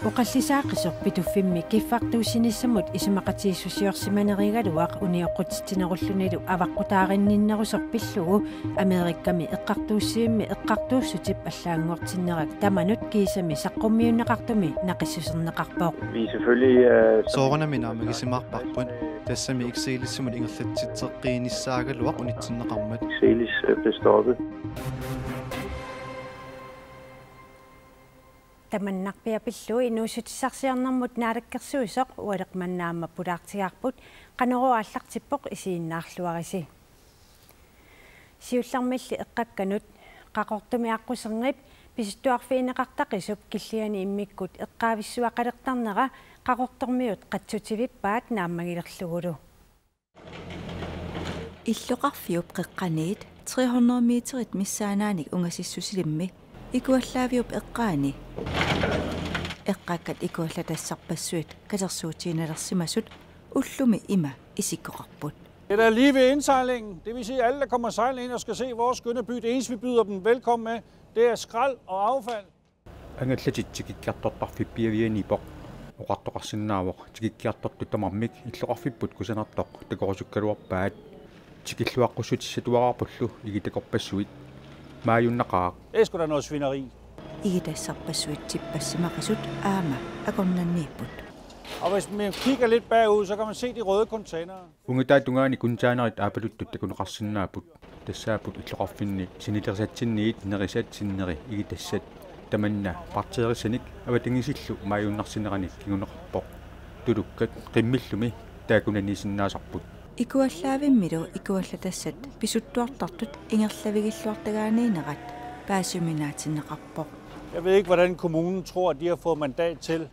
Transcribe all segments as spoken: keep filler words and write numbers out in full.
Oqallisaaqisoq Pituffimmi kiffartuussinissamut isumaqatigiissusiorsimanerigaluaq unioqqutitsinerullunilu avaqqutaarinninnerusoq pillugu Amerikami eqqartuussivimmi eqqartuussutip allaganngortinnerat tamanut kiisami saqqummiunneqartumi naqissuserneqarpoq. Vi er selvfølgelig, øh, som Soorunami naammagisimaarparput, tassami Exelissimut ingerlatsitseqqiinissaagaluaq unitsinneqarmat. Exelis, øh, blev stoppet. Tamannarpiaq pillugu inuussutissarsiornermut naalakkersuisoq Ualeq Manna aamma pulaartigaarput, Qanorooq aallartippoq, isiginnaarluarisi. Siullermilli eqqakkanut Qaqortumi aqquserngip pisuttuarfigineqartaqisup killiani immikkut eqqaavissuaqalertarnera Qaqortormiut qatsutivippaat naammagilerlugulu. Illoqarfiup qeqqaniit tre hundrede meterit missaannaannik ungasissusilimmi Ikuallaaviup eqqaani eqqakkat ikuallatassarpassuit katersuutigineqarsimasut ullumi ima isikkoqarput. Det er lige ved indsejlingen. Det vil sige, at alle, der kommer sejlende ind og skal se vores skønne by, det eneste, vi byder dem velkommen med, det er skrald og affald. Angallatit tikikkiartortarfik piavianiippoq. Oqartoqarsinnaavoq tikikkiartortut tamarmik illoqarfipput kusanartoq takorusukkaluarpaat. Tikilluaqqussutissaarpullu igitakorpassuit. Maajunnaqaaq. Det er sgu da noget svineri. Igitassarpassuit tippassimaqisut aamma akornanniipput. Og hvis man kigger lidt bagud, så kan man se de røde containere. Ungataata tungaani kunsaanerit aapaluttut takuneqarsinnaapput. Tassaapput illoqarfinni sinilersatsinniit nerisat sinneri igitassat. Tamanna partiirissanik avatangiisillu maajunnarsinerani kinguneqarpoq. Tulukkat qimmillumi taakkunaniisinnaasarput. Ikuallaavimmilu ikuallatassat pisuttuartartut ingerlavigilluartagaaniinnerat paasiuminaatinneqarpoq. Jeg ved ikke, hvordan kommunen tror, at de har fået mandat til.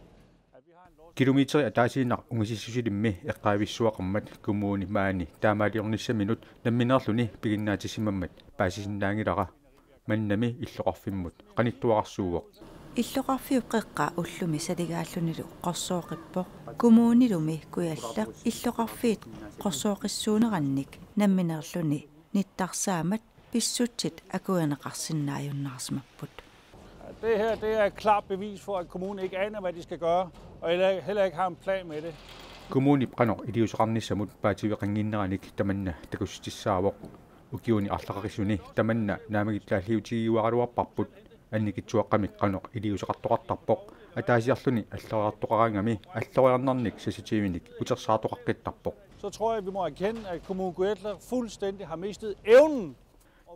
Kilometeri ataasiinnaq ungasissusilimmi eqqaavissuaqarmat kommuni maani taamaaliornissaminut nammineerluni piginnaatitsimammat paasisinnaanngilara. Mannami illoqarfimmut qanittuararsuuvoq. Illoqarfiup qeqqa ullumi saligaallunilu qorsooqippoq. Kommunilumi Kujalleq illoqarfiit qorsooqissuunerannik nammineerluni nittarsaammat pissutsit akuerineqarsinnaajunnaarsimapput. Det her, det er et klart bevis for, at kommunen ikke aner, hvad de skal gøre, og heller, heller ikke har en plan med det. Kommunip qanoq iliuuseqarnissamut paatsiveqannginneranik tamanna takussutissaavoq. Ukiuni arlaqarissuni tamanna naammagittaalliutigiuaraluarparput. Annikitsuaqqamik qanoq iliuuseqartoqartarpoq. Ataasiarluni alloriartoqaraangami alloriarnernik sassativinik utersaartoqaqqittarpoq. Så tror jeg, vi må erkende, at Kommune Kujalleq fuldstændig har mistet evnen.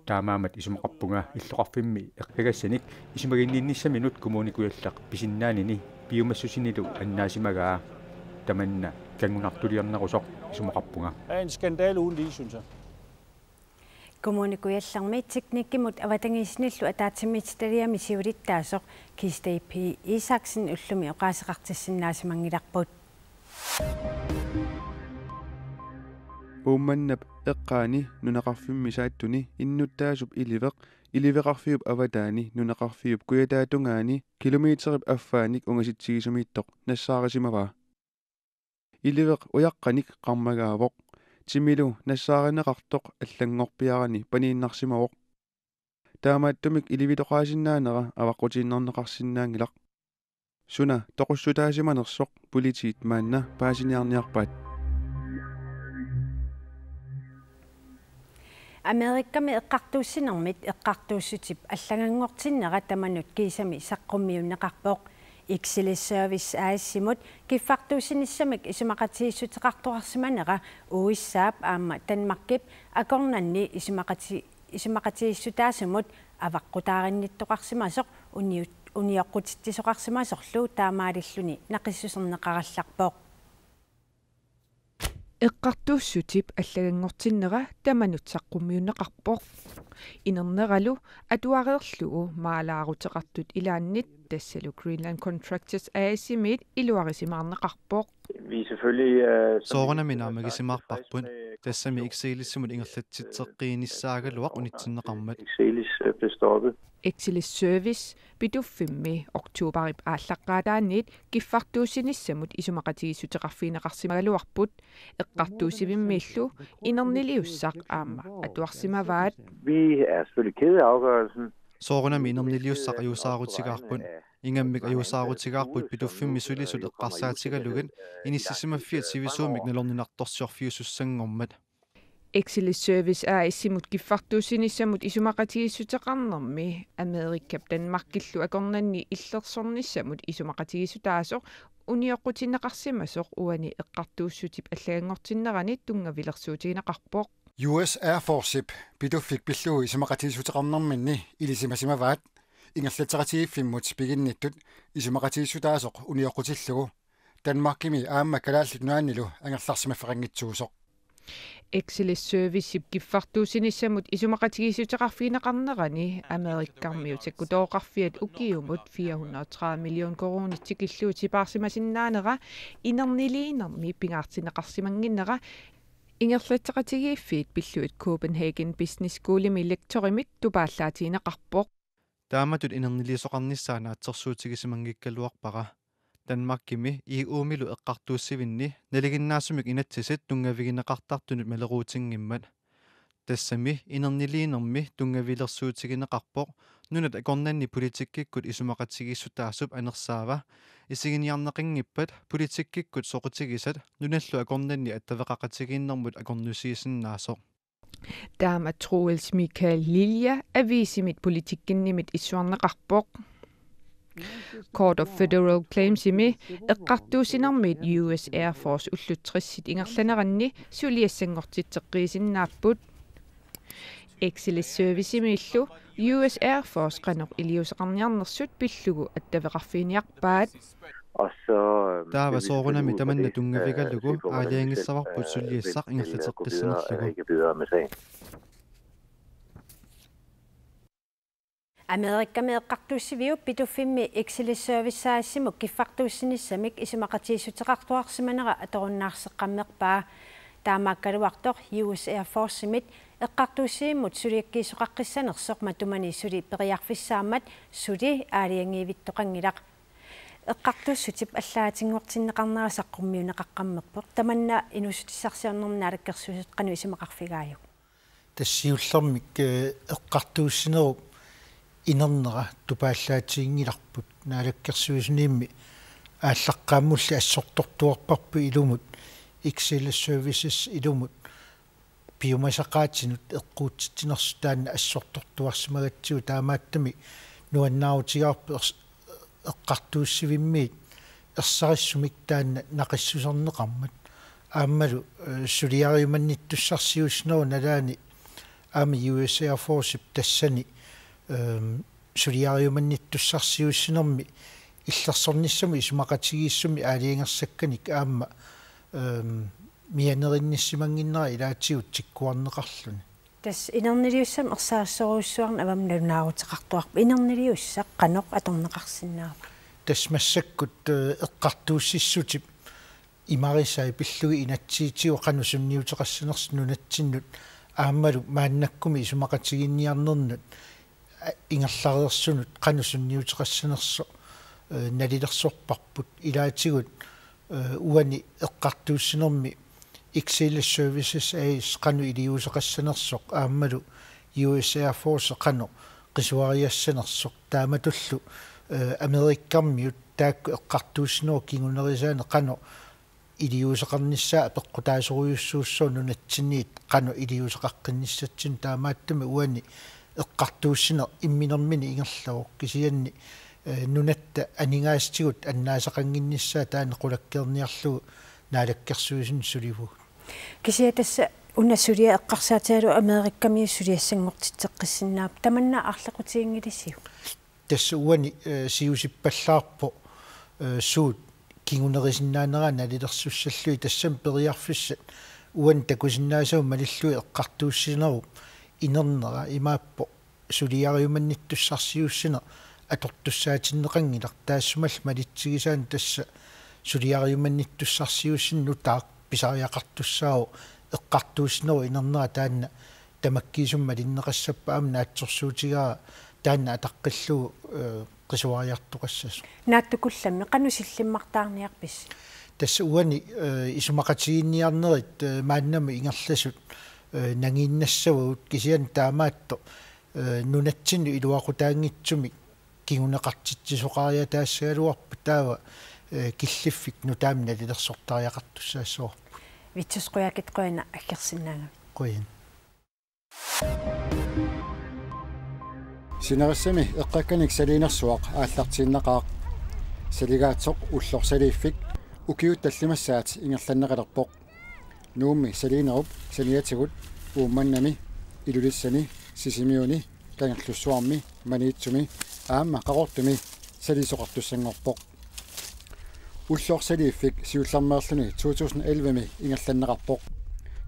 Taamaammat isumaqarpunga illoqarfimmi eqqagassanik isumaginninnissaminut Kommune Kujalleq pisinnaanini piumassusinilu annaasimagaa. Tamanna kanngunartuliornerusoq isumaqarpunga. Det er en skandale uden lige, synes jeg. Kommune Kujallermi teknikkimut avatangiisinillu ataatsimiititaliami siulittaasoq Kiste P. Isaksen ullumi oqaaseqartissinnaasimanngillarput. Uummannap eqqaani nunaqarfimmi saattuni innuttaasup iliveq iliveqarfiup avataani nunaqarfiup kujataatungaani kilometerip affaannik ungasitsigisumiittoq nassaarisimavaa. Iliveq ujaqqanik qarmagaavoq. Timilu nassaarineqartoq allanngorpiarani paniinnarsimavoq. Taamaattumik ilivitoqaasinnaanera avaqqutiinnarneqarsinnaanngilaq. Suna toqussutaasimanersoq politiit maanna paasiniarniarpaat. Amerikami eqqartuussinermit eqqartuussutip allaganngortinnera tamanut kiisami saqqummiunneqarpoq. Exelis Service A/S-imut kiffartuussinissamik isumaqatigiissuteqartoqarsimanera U S A-p aamma Danmarkip akornanni isumaqati-, isumaqatigiissutaasumut avaqqutaarinnittoqarsimasoq uniut-, unioqqutitsisoqarsimasorlu taamaalilluni naqissuserneqarallarpoq. Eqqartuussutip allaganngortinnera tamanut saqqummiunneqarpoq. Inerneralu atuareerlugu maalaaruteqartut ilaannit Tassalu Greenland Contractors A/S-imiit iluarisimaarneqarpoq. Vi er selvfølgelig, øh, som Soorunami minister naammagisimaavarput, tassami Exelissimut ingerlatsitseqqiinissaagaluaq unitsinneqarmat. Exelis, øh, blev stoppet. Exelis Service Pituffimmi oktobarip aallaqqaataaniit kiffartuussinissamut isumaqatigiissuteqarfigineqarsimagaluarput, eqqartuussivimmiillu inerniliussaq aamma atuarsimavaat. Vi er selvfølgelig ked af afgørelsen. Soorunami inerniliussaq ajuusaarutigaarput. Ingammik ajuusaarutigaarput Pituffimmi sulisut eqqarsaatigalugit inissisimaffiat sivisuumik nalorninartorsiorfiusussanngormat. Exelis Service A/S-imut kiffartuussinissamut isumaqatigiissuteqarnermi Amerikap Danmarkillu akornanni illersornissamut isumaqatigiissutaasoq unioqqutinneqarsimasoq uani eqqartuussutip allanngortinnerani tunngavilersuutigineqarpoq. U S Air Forcep Pituffik pillugu isumaqatigiissuteqarnerminni ilisimasimavaat ingerlatseqatigiiffimmut piginnittut isumaqatigiissutaasoq unioqqutillugu Danmarkimi aamma Kalaallit Nunaannilu angerlarsimaffeqanngitsuusoq. Exelis Servicep kiffartuussinissamut isumaqatigiissuteqarfigineqarnerani Amerikkarmiut sakkutooqarfiat ukiumut fire hundrede og tredive million koruunit tikillugu sipaarsimasinnaanera inerniliinermi pingaartinneqarsimannginnera ingerlatseqatigiiffiit pillugit Copenhagen Business Schoolimi lektorimik tupaallaatigineqarpoq. Taamatut inerniliisoqarnissaa naatsorsuutigisimanngikkaluarpara. Danmarkimi E U-milu eqqartuussivinni nalinginnaasumik inatsisit tunngavigineqartartunut maleruutinngimmat. Tassami inerniliinermi tunngavilersuutigineqarpoq nunat akornanni politikkikkut isumaqatigiissutaasup anersaava, isiginiarneqanngippat politikkikkut soqutigisat nunallu akornanni attaveqaqatigiinnermut akornusiisinnaasoq. Taama Troels Michael Lilja aviisimit Politikenimit issuarneqarpoq. Court of Federal Claimsimi eqqartuussinermiit U S Air Force ullut tressit ingerlaneranni suliassanngortitseqqiisinnaapput. Exelis Servicemiillu U S Air Force qanoq iliuuseqarniarnersut pillugu attaveqarfiginiarpaat. Og så, øh, Taava vil vi soorunami selvfølgelig tamanna udbygge, øh, tunngavigalugu se på, hvordan vi selv, aalajangissavarput øh, suliassaq vil, vil, øh, gå videre, ingerlateqqissanerlugu. Øh, ikke videre med sagen. Amerikami eqqartuussiviup Pituffimmi Exelis Service A/S-imut kiffartuussinissamik isumaqatigiissuteqartuarsimanera atorunnaarseqqammerpaa. Taamaakkaluartoq U S Air Forcemit eqqartuussivimmut suliakkiisoqaqqissanersoq matumani suli periarfissaammat suli aalajangiivittoqanngilaq. Eqqartuussutip allaatinngortinneqarnera saqqummiunneqaqqammerpoq. Tamanna inuussutissarsiornermi naalakkersuisut qanoq isumaqarfigaajuk? Tassa siullermik, eh, eqqartuussinerup inernera tupaallaatiginngilarput. Naalakkersuisuniimmi aallaqqaammulli assortortuarparput ilumut, Exelis Services ilumut, piumasaqaatinut eqquutsitsinersut taanna assortortuarsimagatsigu, taamaattumik nuannaarutigaarput ers-, eqqartuussivimmiit ersarissumik taanna naqissuserneqarmat. Aammalu, eh, suliariumannittussarsiuussinerup nalaani aamma U S Air Forcep tassani, ehm, suliariumannittussarsiuussinermi illersornissamut isumaqatigiissummi aalajangersakkanik aamma, ehm, mianerinnissimannginnera ilaatigut tikkuarneqarluni. Tassa inerniliussamik ersarissorujussuarnik avammut nalunaaruteqartuarpoq. Inerniliussaq qanoq atorneqarsinnaava? Tassa massakkut, eh, eqqartuussissutip imarisai pillugit inatsisitigut qanoq sunniuteqassanersoq nunatsinnut aammalu maannakkumi isumaqatigiinniarnernut, a-, ingerlareersunut qanoq sunniuteqassanersoq, eh, nalilersorparput. Ilaatigut, eh, uani eqqartuussinermi Exelis Services A/S qanoq iliuuseqassanersoq aammalu U S Air Force qanoq qisuariassanersoq taamatullu, eh, Amerikkarmiut taakku eqqartuussinerup kingunerisaanik qanoq iliuuseqarnissaa apeqqutaasorujussuussaaq nunatsinniit qanoq iliuuseqaqqinnissatsinnut, taamaattumik uani eqqartuussineq imminermini ingerlavoq, kisianni, eh, nunatta aningaasatigut annaasaqannginnissaa taanna qulakkeerniarlugu naalakkersuisuni sulivugut. Kisianni tassa una suliaq eqqarsaatigalugu Amerikamiut suliassanngortitseqqissinnaapput, tamanna aarlequtiginngilisiuk? Tassa uani, eh, siusippallaarpoq, eh, suut kingunerisinnaaneraat nalilersussallugit, tassami periarfissat uani takusinnaasavut malillugit eqqartuussinerup inernera imaappoq suliariumannittussarsiuussineq atortussaatinneqanngilaq, taassumalu malitsigisaanik tassa suliariumannittussarsiuisinni nutaaq pisariaqartussaavoq eqqartuussinerup inernera taanna tamakkiisumik malinneqassappat aamma naatsorsuutigaara taanna ataqqillugu, eh, qisuariartoqassasoq. Naatsukullammik qanoq sillimmartaarniarpisi? Tassa uani, eh, isumaqatigiinniarnerit, eh, maannamut ingerlasut, eh, nangiinnassavagut kisianni taamaattoq, eh, nunatsinnut iluaqutaanngitsumik kinguneqartitsisoqariataassagaluarput taava, eh, killiffik nutaamik nalilersortariaqartussaassavarput. Vittus Qujaukitsoq, qujanaq aggersinnaagavit. Qujan. Sinerissami eqqakkanik saliinersuaq aallartiinnaqaaq. Saligaatsoq Ullorsiorfiit ukiut tallimassaat ingerlanneqalerpoq. Nuummi saliinerup saniatigut Uummannami, Ilulissani, Sisimiuni, Kangerlussuarmi, Maniitsumi aamma Qaqortumi saliisoqartussanngorpoq. Ullorsiorfiit siullermeerluni to tusind elleve-mi ingerlanneqarpoq.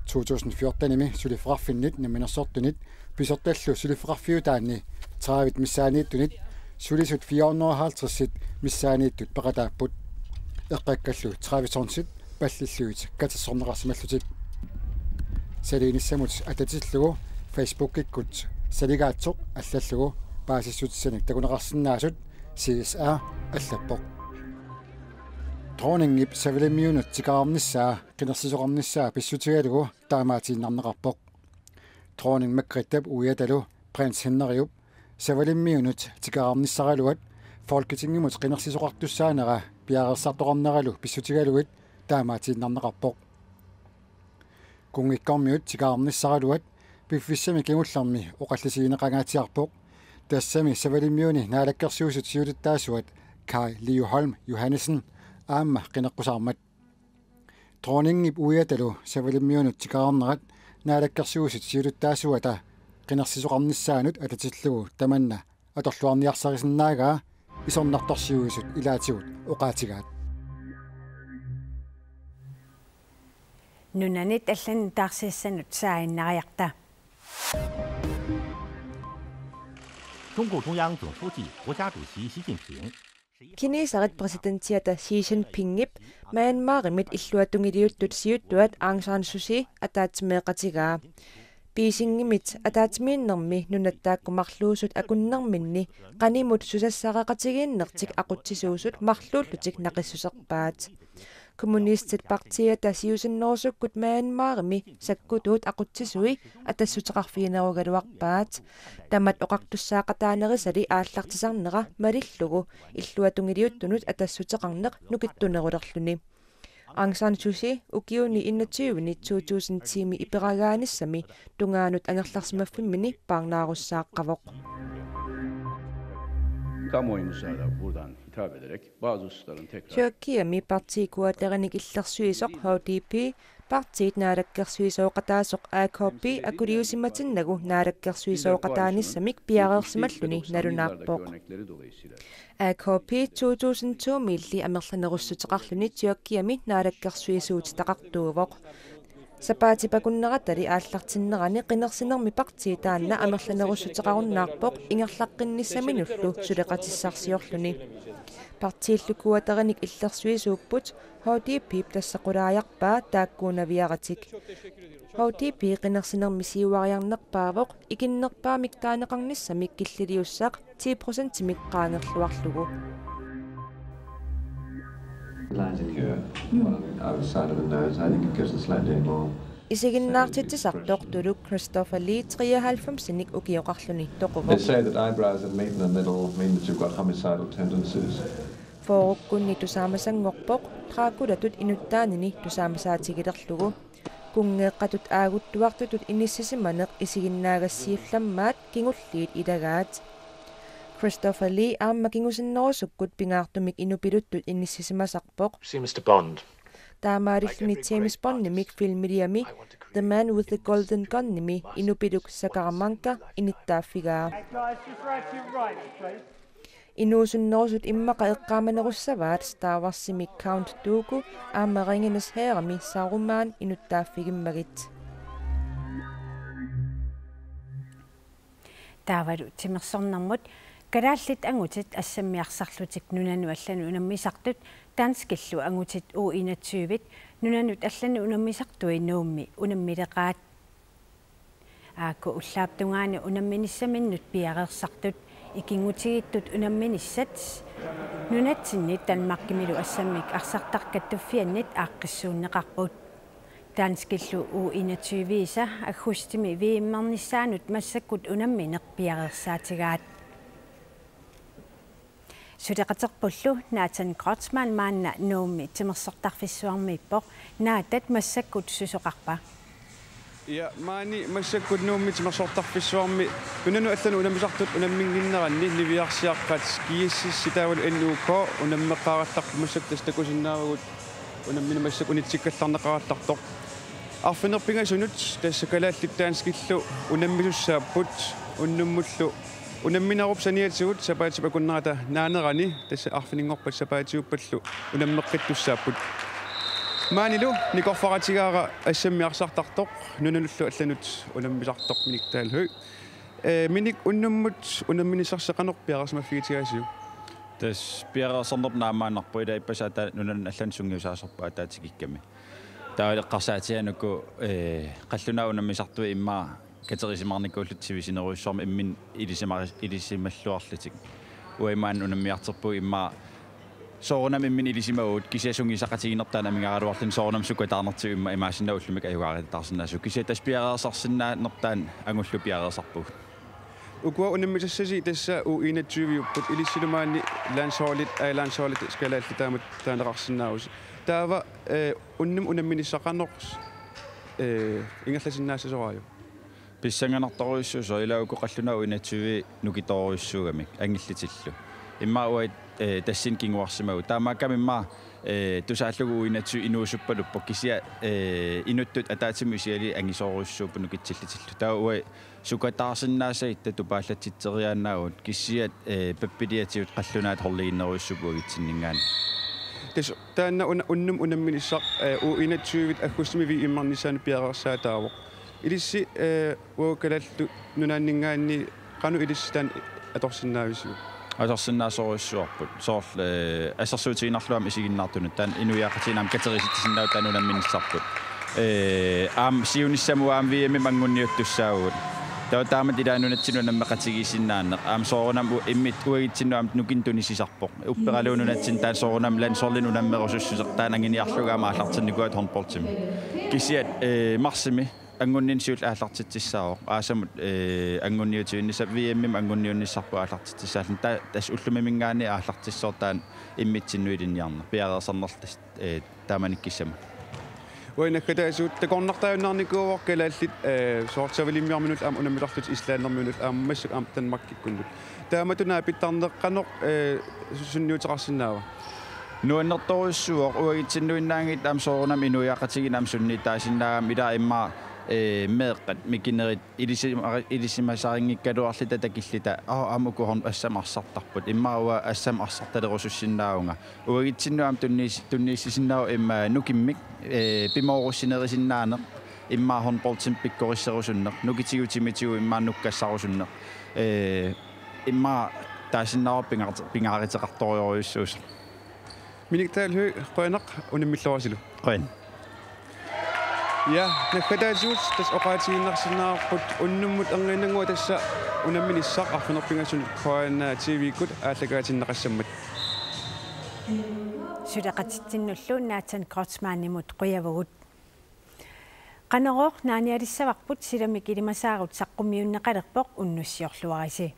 To tusind fjorten-imi suliffeqarfinnit namminersortunit pisortallu suliffeqarfiutaanni tredive missaaniittunit sulisut fire hundrede og halvtreds missaaniittut peqataapput. Eqqakkallu tredive tonsit pallillugit katersorneqarsimallutik. Saliinissamut atatillugu Facebookikkut saligaatsoq allallugu paasissutissanik takuneqarsinnaasut C S R allappoq. Dronningip Savalimmiunut tikeraarnissaa qinersisoqarnissaa pissutigalugu taamaatiinnarneqarpoq. Dronning Margrethep uiatalu Prins Henriup Savalimmiunut tikeraarnissaraluat Folketingimut qinersisoqartussaanera piareersartoqarneralu pissutigalugit taamaatiinnarneqarpoq. Kunngikkormiut tikeraarnissaraluat piffissami kingullermi oqallisigineqangaatsiarpoq. Tassami Savalimmiuni naalakkersuisut siulittaasuat Kaj Leo Holm Johannessen aamma qineqqusaarmat. Dronningip uiatalu Savalimmiunut tikeraarnerat naalakkersuisut siulittaasuata qinersisoqarnissaanut atatillugu tamanna atorluarniarsarisinnaagaa isornartorsiuisut ilaatigut oqaatigaat. Nunanit allanit taarsiassanut saaginnariarta. 中共中央总书记、国家主席习近平 Kineserit præsidentiata Xi Jinpingip Myanmarimit illuatungiliuttut siuttuat Aung San Suu Kyi ataatsimeeqatigaa. Beijingimit ataatsimiinnermi nunatta taakku marluusut akunnerminni qanimut susassareqatigiinnertik aqutsisuusut marluullutik naqissuserpaat. Kommunistit partiiata siusinnerusukkut Myanmarimi sakkutuut aqutsisui atassuteqarfiginerugaluarpaat. Tamat oqartussaaqataanerisali aallartisarnera malillugu illuatungiliuttunut atassuteqarneq nukittunerulerluni. Aung San Suu Kyi ukiuni enogtyve-ni to tusind ti-mi iperagaanissami tungaanut angerlarsimaffimmini parnaarussaaqqavoq. Kamuoyumusaada buradan hitap ederek bazı hususların tekrar Tyrkiami partii kuaterinik illersuisoq H D P, partiit naalakkersuisooqataasoq A K P akuliusimatinnagu naalakkersuisooqataanissamik piareersimalluni nalunaappoq. A K P to tusind to-miilli amerlanerussuteqarluni Tyrkiami naalakkersuisuutitaqartuuvoq. Sapaatip akunneratali aallartinnerani qinersinermi partii taanna amerlanerussuteqarunnaarpoq ingerlaqqinnissaminullu suleqatissarsiorluni. Partiillu kuaterinik illersuisuupput H D P-p tassa qulaajarpaa taakkuunaviaratik. H D P qinersinermi siuariarnerpaavoq ikinnerpaamik taaneqarnissamik killiliussaq ti procentimik qaangerluarlugu. Lighting here, on the outside of the nose, I think it gives a slightly more Isiginnaartitsisartoq tuluk Christopher Lee treoghalvfemsinik ukioqarluni toquvoq. They say that eyebrows that meet in the middle mean that you've got homicidal tendencies. Fyrrekkunni tusaamasanngorpoq Draculatut inuttaanini tusaamasaatigilerlugu. Kunngeeqqatut aaguttuartutut inissisimaneq isiginnaagassiullammaat kingulliit ilagaat. Christopher Lee aamma kingusinnerusukkut pingaartumik inupiluttut inissisimasarpoq. See Mister Bond. Taamaalilluni James Bondimik filmiliami The Man with the Golden Gunimi inupiluk Scaramanga inittaaffigaa. Guys, just round to your right, please. Inuusunnerusut immaqa eqqaamanerussavaat Star Warsimi Count Dooku aamma Ringenes Herremi Saruman inuttaaffigimmagit. Taavalu timersornermut. Kalaallit angutit assammiarsarlutik nunanut allanut unammisartut danskillu angutit U enogtyve-t nunanut allanut unammisartui Nuummi unammileqaat. Aaku ullaap tungaani unamminissaminnut piareersartut ikinngutigiittut unamminissat nunatsinni Danmarkimilu assammik arsartaq kattuffiannit aaqqissuunneqarput. Danskillu U enogtyve-isa aggustimi V M-ernissaanut massakkut unammineq piareersaatigaat. Suleqaterpullu Nathan Kreutzmann maanna Nuummi timersortarfissuarmiippoq. Nathan, massakkut susoqarpa? Ja, maani massakkut Nuummi timersortarfissuarmi nunanut allanut unammisartut unamminnginneranni niviarsiaqqat G S S taavalu N U K unammeqqaarallarput. Massakkut tassa takusinnaavugut unammineq massakkut unitsikkallarneqarallartoq. Arfineq-pingasunut tassa kalaallit danskillu unammisussaapput, unnummullu unamminerup saniatigut sapaatip akunnerata naanerani, tassa arfininngorpat sapaatiuppallu, unammeqqittussaapput. Maanilu nikorfaqatigaara assammiarsartartoq nunanullu allanut unammisartoq Minik Dahl Høegh. Ee, Minik, unnummut unamminissarsi qanoq piareersimaffigitigaasiuk? Tassa piareersarneq naammaannarpoq, ila ippassaq ataata nunanut allanut sungiusaasarpoq ataatsip kikkami. Taava eqqarsaatigalugu, ee, qallunaat unammisartui immaqa katerisimaarnikuullutik sivisunerujussuarmik imminnut ilisima-, ilisimalluarlutik. Uanga maanna unammiartorpugut immaqa soorunami imminnut ilisimavugut, kisianni sungiusaqatigiinnertaa amigaraluarluni soorunami sukataarnertigut immaqa imaassinnaavoq ullumikkut ajugaaritaarsinnaasoq. Kisianni tassa piareersarsinnaanertaa angullu piareersarpugut. Ukua unammisassasi tassa U enogtyve-upput, ilissilu maani landsholdit, A-landsholdit, kalaallit taamatut taaneqarsinnaavusi. Taava, ee, unnummut unamminissaq qanoq, ee, ingerlasinnaassasoraajuk? Pissanganartorujussuusoq, ila uku qallunaat U enogtyve nukittoorujussuugamik angillutillu. Immaqa uagut, ee, tassani kinguarsimavugut. Taamaakkami immaqa, ee, tusaallugu U enogtyve inuusuppaluppoq, kisianni, ee, inuttut ataatsimut isigalugit angisoorujussuupput nukitsillutillu. Taava uagut sukataarsinnaasatta tupaallatsitseriaannaavugut, kisianni, ee, pappiliatigut qallunaat holdiginnerujussuupput uagutsinninngaanniit. Tassa taanna una-, unnummut unamminissaq, ee, U enogtyve-t aggustimi V M-ernissaanut piareersaataavoq. Ilissi, ee, uagut Kalaallit Nunaanninngaanniit qanoq ilissi taanna atorsinnaavisiuk? Atorsinnaasorujussuuarput. Soorlu, ee, assersuutigiinnarlugu aamma isiginnaartunut, taanna inuiaqatigiinni aamma katerisitsisinnaavoq taanna unamminissarput. Ee, aamma siunissamut aamma V M-imi anguniuttussaavugut. Taava taamatut ilaat nunatsinnut unammeqatigiissinnaaneq. Aamma soorunami u-, immitsinnut uagutsinnut aamma nukinnik tunisisarpoq. Upperalugu nunatsinni taanna soorunami landsholdinik unammerusussuseq, taanna anguniarlugu aamma aallartinnikuuaat håndboldimi. Kisianni, ee, marsimi anguniarneq siulleq aallartitsissaavoq. Aasamut, ee, anguniutiginnissaq, V M-imi anguniarnissarput aallartitsissaalluni. Ta-, tassa ullumiminngaanniit aallartissaaq taanna immitsinnut ilinniarneq. Piareersarnerlu tassa, ee, taamanikkut kissamut. Uanga naggataasivut takornartaajunnaarnikuuvoq kalaallit, ee, soorlu Savalimmiorminnullu aamma unammisarlutik, Islandiminnullu aamma, massakkut aamma Danmarkikkunnut. Taamatut naapittarneq qanoq, ee, su-, sunniuteqarsinnaava? Nuannertorujussuuvoq, uagutsinnuinnaanngitsut aamma soorunami inuiaqatigiinni aamma sunniutaasinnaagami, ila immaqa, ee, meeqqat mikinerit ilisima-, ilisimasarinngikkaluarluta takilluta, aa, aamma uku hånd-, assammik arsartarput. Immaqa uanga assammik arsartalerusussinnaavunga. Uagutsinnut aamma tunnius-, tunniussisinnaavoq immaqa nukimmik, ee, pimoorussinerisinnaaneq, immaqa håndboldimik pikkorisserusunneq, nukitigut timitigut immaqa nukkassarusunneq. Ee, immaqa taasinnaavoq pingaarute-, pingaaruteqartorujussuusoq. Minik Dahl Høegh, qujanaq unammilluarisilu. Qujan. Ja, naggataatigut tassa oqaatigiinnarsinnaavarput unnummut erniinnannguaq tassa unamminissaq arfineq-pingasunut K N R T V-kkut aallakaatinneqassammat. Suleqatitsinnullu Nathan Kreutzmannimut qujavugut. Qanorooq naanialissavarput, silamik ilimasaarut saqqummiunneqalerpoq, unnussiorluarisi.